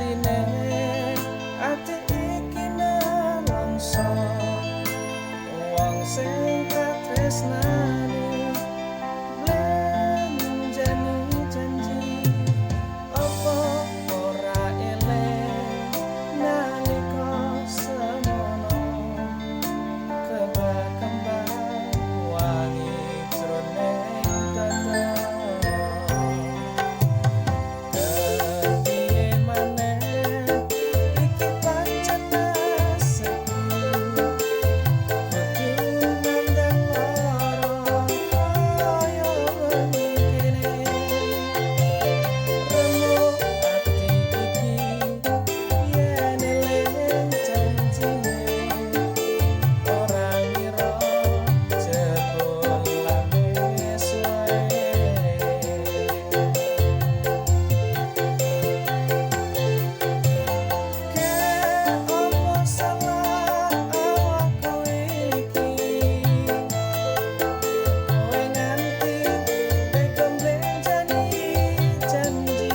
Ngertine ati iki nelongso, wong sing katresnani mlenjani janji. Apa ora eling nalika semono, kembang-kembang wangi jroning dada. Kepiye maneh iki pancen nasibku, kudu nandhang lara kaya ngene. Remuk ati iki yen eling janjine, ora ngira jebul lamis wae. Ke opo salah awakku iki, kowe nganti tega mblenjani janji.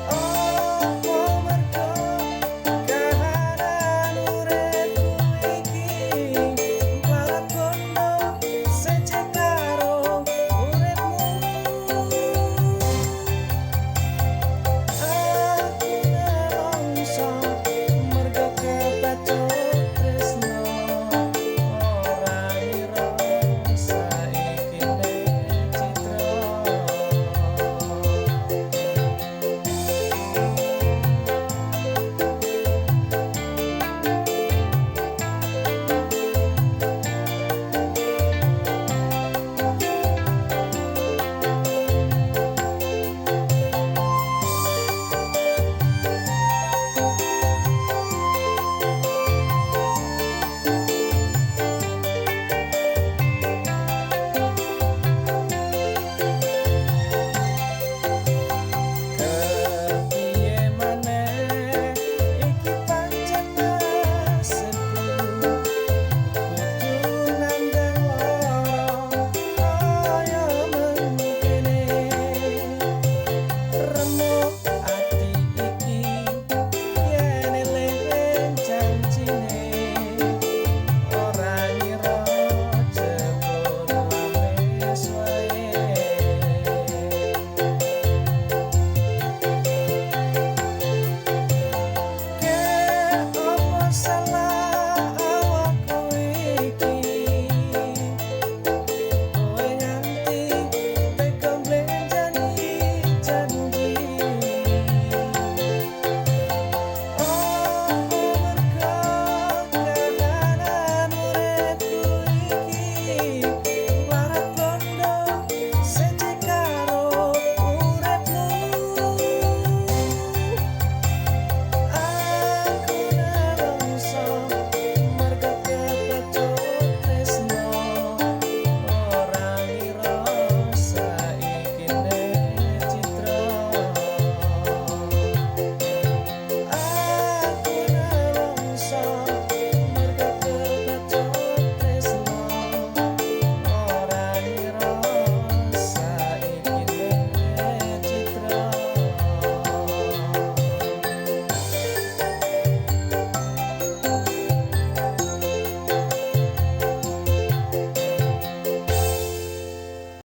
Opo mergo kahanan uripku iki mlarat bondo seje karo uripmu. Aku nelongso mergo kebacut tresno, ora ngira saiki citra. Kepiye maneh iki pancen nasibku, kudu nandhang lara kaya mengkene. Remuk